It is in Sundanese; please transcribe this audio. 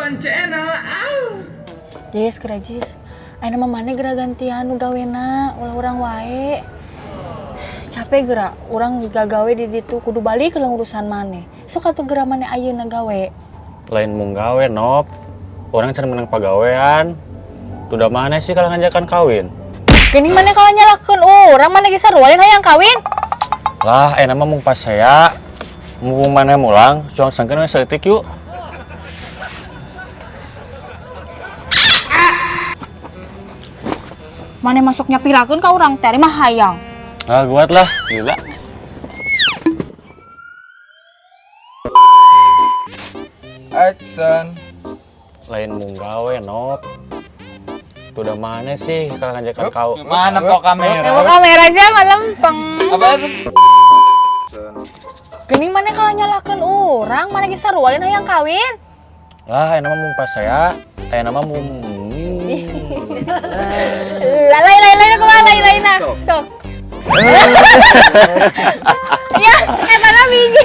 One Channel. Au. Jis, geura Jis. Ayeuna mah maneh geura gantian nu gawena, ulah urang wae. Capek geura, urang gagawe di ditu kudu balik ke urusan maneh. Sok atuh geura maneh ayeuna gawe. Lain mung gawe, Nop. Orang can menang pagawean. Udah mana sih kalau ngajakan kawin? Geuning maneh kalau nyalahkeun urang, maneh ge sarua lain hayang kawin. Lah, enak mah mung pasea. Mumpung maneh mulang, cuang sangkeun we saeutik yuk. Maneh masuknya pirakeun ka urang teh, ari mah hayang. Ah, kuat lah, gila. Action. Lain mung gawe, Nop. Udah mana sih kalau ngajakan kau? Mana kok kamera? Emang kamera sih mah lempeng. Apa itu? Geuning maneh kalau nyalahkeun urang, maneh ge sarua lain hayang kawin. Lah, enak mah mung pasea. Enak mah mung. Lah, lain lain lain kumaha lain lain nah. Sok. Ya, eta na biji.